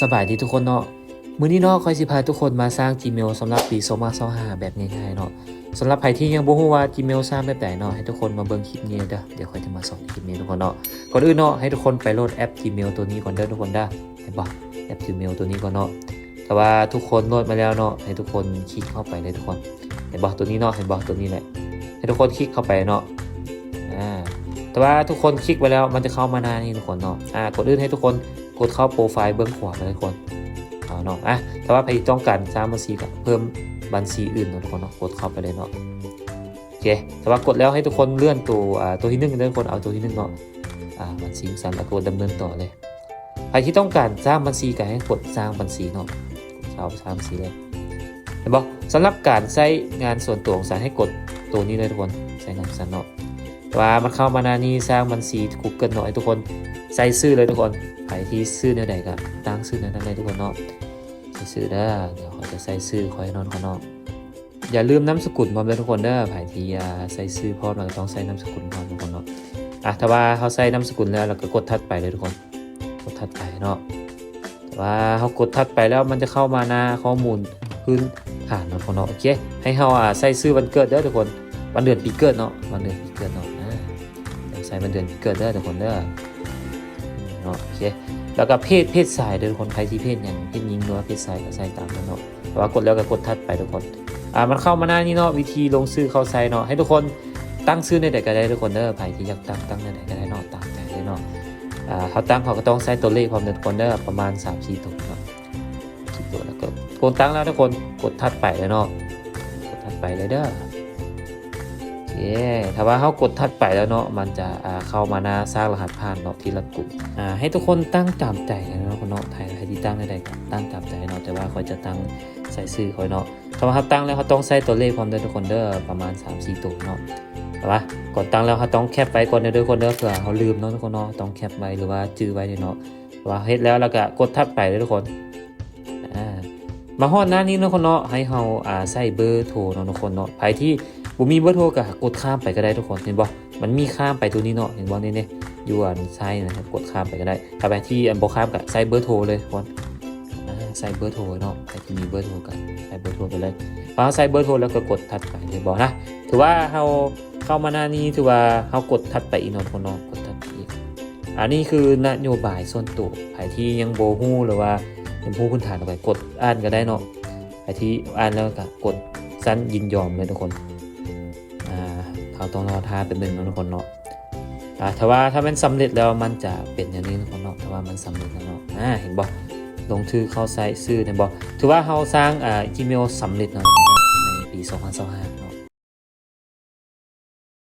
ສະບາຍດີທຸກຄົນເນາະ, ມື້ນີ້ເນາະ ຂ້ອຍຊິພາທຸກຄົນມາສ້າງ Gmail ສຳລັບປີສອງພັນຊາວຫ້າ ແບບງ່າຍໆເນາະ. ສຳລັບໃຜທີ່ຍັງບໍ່ຮູ້ວ່າ Gmail ສ້າງແບບໃດເນາະ, ໃຫ້ທຸກຄົນມາເບິ່ງຄລິບນີ້ເດີ. ດຽວຂ້ອຍຈະມາສອນຄລິບນີ້ທຸກຄົນເນາະ. ກ່ອນອື່ນເນາະ ໃຫ້ທຸກຄົນໄປໂຫຼດແອັບ Gmail ໂຕນີ້ກ່ອນເດີທຸກຄົນເດີ. ເຫັນບໍ່? ແອັບ Gmail ໂຕນີ້ກ່ອນເນາະ. ຖ້າວ່າທຸກຄົນໂຫຼດມາແລ້ວເນາະ ໃຫ້ທຸກຄົນຄລິກເຂົ້າໄປເລີຍທຸກຄົນ. ເຫັນບໍ່? ໂຕນີ້ເນາະ, ເຫັນບໍ່? ໂຕນີ້ແຫຼະ. ໃຫ້ທຸກຄົນຄລິກເຂົ້າໄປເນາະ. ອາ ຖ້າວ່າທຸກຄົນຄລິກໄປແລ້ວ ມັນຈະເຂົ້າມາໜ້ານີ້ທຸກຄົນເນາະ. ອາ ກ່ອນອື່ນໃຫ້ທຸກຄົນກົດເຂົ້າໂປຣໄຟເບື້ອງຂວາໄປເລີຍທຸກຄົນ. ເອົາເນາະ. ອາ ຖ້າວ່າໃຜຕ້ອງການສ້າງບັນຊີ ກໍເພີ່ມບັນຊີອື່ນເນາະທຸກຄົນເນາະ, ກົດເຂົ້າໄປເລີຍເນາະ. ໂອເຄ ຖ້າວ່າກົດແລ້ວໃຫ້ທຸກຄົນເລື່ອນໂຕ ອາ ໂຕທີໜຶ່ງເດີທຸກຄົນ, ເອົາໂຕທີໜຶ່ງເນາະ. ອາ ບັນຊີຊັ້ນ ແລ້ວກໍດຳເນີນຕໍ່ເລີຍ. ໃຜທີ່ຕ້ອງການສ້າງບັນຊີກໍໃຫ້ກົດສ້າງບັນຊີເນາະ, ກົດເຂົ້າສ້າງບັນຊີເລີຍ. ເຫັນບໍ່? ສຳລັບການໃຊ້ງານສ່ວນຕົວຂອງສັນໃຫ້ກົດໂຕນີ້ເລີຍທຸກຄົນ, ໃຊ້ງານຂອງສັນເນາະ. ແຕ່ວ່າມັນເຂົ້າມາໜ້ານີ້ສ້າງບັນຊີ Google ເນາະ, ໃຫ້ທຸກຄົນໃສ່ຊື່ເລີຍທຸກຄົນ. ໃຜທີ່ຊື່ແນວໃດກໍຕັ້ງຊື່ແນວນັ້ນເລີຍທຸກຄົນເນາະ. ໃສ່ຊື່ເດີ, ດຽວຂ້ອຍຈະໃສ່ຊື່ຂ້ອຍເນາະທຸກຄົນເນາະ. ຢ່າລືມນາມສະກຸນພ້ອມເດີທຸກຄົນເດີ. ໃຜທີ່ ອາ ໃສ່ຊື່ພ້ອມ ແລ້ວກໍຕ້ອງໃສ່ນາມສະກຸນພ້ອມທຸກຄົນເນາະ. ອາ ຖ້າວ່າເຮົາໃສ່ນາມສະກຸນແລ້ວ ແລ້ວກໍກົດຖັດໄປເລີຍທຸກຄົນ, ກົດຖັດໄປເນາະ. ຖ້າວ່າເຮົາກົດຖັດໄປແລ້ວ ມັນຈະເຂົ້າມາໜ້າຂໍ້ມູນພື້ນຖານເນາະທຸກຄົນເນາະ. ໂອເຄ ໃຫ້ເຮົາ ອາ ໃສ່ຊື່ວັນເກີດເດີທຸກຄົນ, ວັນເດືອນປີເກີດເນາະ, ວັນເດືອນປີເກີດເນາະ. ອາ ໃສ່ວັນເດືອນປີເກີດເດີທຸກຄົນເດີເນາະ. ໂອເຄ ແລ້ວກໍເພດ ເພດຊາຍເດີທຸກຄົນ, ໃຜທີ່ເພດຫຍັງ ເພດຍິງ ຫຼືວ່າເພດຊາຍ ກໍໃສ່ຕາມນັ້ນເນາະ. ແຕ່ວ່າກົດແລ້ວກໍກົດຖັດໄປທຸກຄົນ. ອາ ມັນເຂົ້າມາໜ້ານີ້ເນາະ, ວິທີລົງຊື່ເຂົ້າໃຊ້ເນາະ. ໃຫ້ທຸກຄົນຕັ້ງຊື່ແນວໃດກໍໄດ້ທຸກຄົນເດີ, ໃຜທີ່ຢາກຕັ້ງ ຕັ້ງແນວໃດກໍໄດ້ເນາະ, ຕາມໃຈເລີຍເນາະ. ອາ ເຮົາຕັ້ງ ເຮົາກໍຕ້ອງໃສ່ຕົວເລກພ້ອມເດີທຸກຄົນເດີ, ປະມານສາມສີ່ໂຕເນາະ, ສາມສີ່ໂຕ. ແລ້ວກໍກົດຕັ້ງແລ້ວທຸກຄົນ ກົດຖັດໄປເລີຍເນາະ, ກົດຖັດໄປເລີຍເດີ. ໂອເຄ ຖ້າວ່າເຮົາກົດຖັດໄປແລ້ວເນາະ, ມັນຈະ ອາ ເຂົ້າມາໜ້າສ້າງລະຫັດຜ່ານເນາະ ທີ່ລັດກຸມ. ອາ ໃຫ້ທຸກຄົນຕັ້ງຕາມໃຈເນາະເນາະ, ໃຜ ໃຜທີ່ຕັ້ງແນວໃດກໍຕັ້ງຕາມໃຈເນາະ, ແຕ່ວ່າຂ້ອຍຈະຕັ້ງໃສ່ຊື່ຂ້ອຍເນາະ. ຖ້າວ່າເຮົາຕັ້ງແລ້ວ ເຮົາຕ້ອງໃສ່ຕົວເລກພ້ອມເດີທຸກຄົນເດີ, ປະມານສາມສີ່ໂຕເນາະ. ແຕ່ວ່າກ່ອນຕັ້ງແລ້ວ ເຮົາຕ້ອງແຄັບໄວ້ກ່ອນເດີທຸກຄົນເດີ, ເພື່ອເຮົາລືມເນາະທຸກຄົນເນາະ, ຕ້ອງແຄັບໄວ້ ຫຼືວ່າຈື່ໄວ້ເນາະ. ແຕ່ວ່າເຮັດແລ້ວ ແລ້ວກໍກົດຖັດໄປເດີທຸກຄົນ. ອາ ມາຮອດໜ້ານີ້ເນາະທຸກຄົນເນາະ, ໃຫ້ເຮົາ ອາ ໃສ່ເບີໂທເນາະທຸກຄົນເນາະ. ໃຜທີ່ບໍ່ມີເບີໂທກໍກົດຂ້າມໄປກໍໄດ້ທຸກຄົນ, ເຫັນບໍ່? ມັນມີຂ້າມໄປໂຕນີ້ເນາະ, ເຫັນບໍ່? ນີ້ໆ ຢູ່ອັນຊ້າຍນະ, ກົດຂ້າມໄປກໍໄດ້. ຖ້າໃຜທີ່ ອາ ບໍ່ຂ້າມກໍໃສ່ເບີໂທເລີຍທຸກຄົນ. ອາ ໃສ່ເບີໂທເນາະ, ໃຜທີ່ມີເບີໂທກໍໃສ່ເບີໂທໄປເລີຍ. ພໍເຮົາໃສ່ເບີໂທແລ້ວກໍກົດຖັດໄປເລີຍ ບໍ່ນະ. ຖືວ່າເຮົາເຂົ້າມາໜ້ານີ້ ຖືວ່າເຮົາກົດຖັດໄປອີກເນາະທຸກຄົນເນາະ, ກົດຖັດໄປອີກ. ອັນນີ້ຄືນະໂຍບາຍສ່ວນໂຕ, ໃຜທີ່ຍັງບໍ່ຮູ້ ຫຼືວ່າຍັງບໍ່ຮູ້ພື້ນຖານ ກໍໄປກົດອ່ານກໍໄດ້ເນາະ. ໃຜທີ່ອ່ານແລ້ວກໍກົດສັນຍິນຍອມເລີຍທຸກຄົນ. ອາ ເຮົາຕ້ອງລໍຖ້າແປັບໜຶ່ງເນາະທຸກຄົນເນາະ. ອາ ຖ້າວ່າ ຖ້າແມ່ນສຳເລັດແລ້ວ ມັນຈະເປັນຢ່າງນີ້ເນາະ ທຸກຄົນເນາະ. ຖ້າວ່າມັນສຳເລັດແລ້ວເນາະ, ອາ ເຫັນບໍ່? ລົງຊື່ເຂົ້າໃຊ້ຊື່ ເຫັນບໍ່? ຖືວ່າເຮົາສ້າງ ອາ Gmail ສຳເລັດເນາະ ໃນປີສອງພັນຊາວຫ້າເນາະ.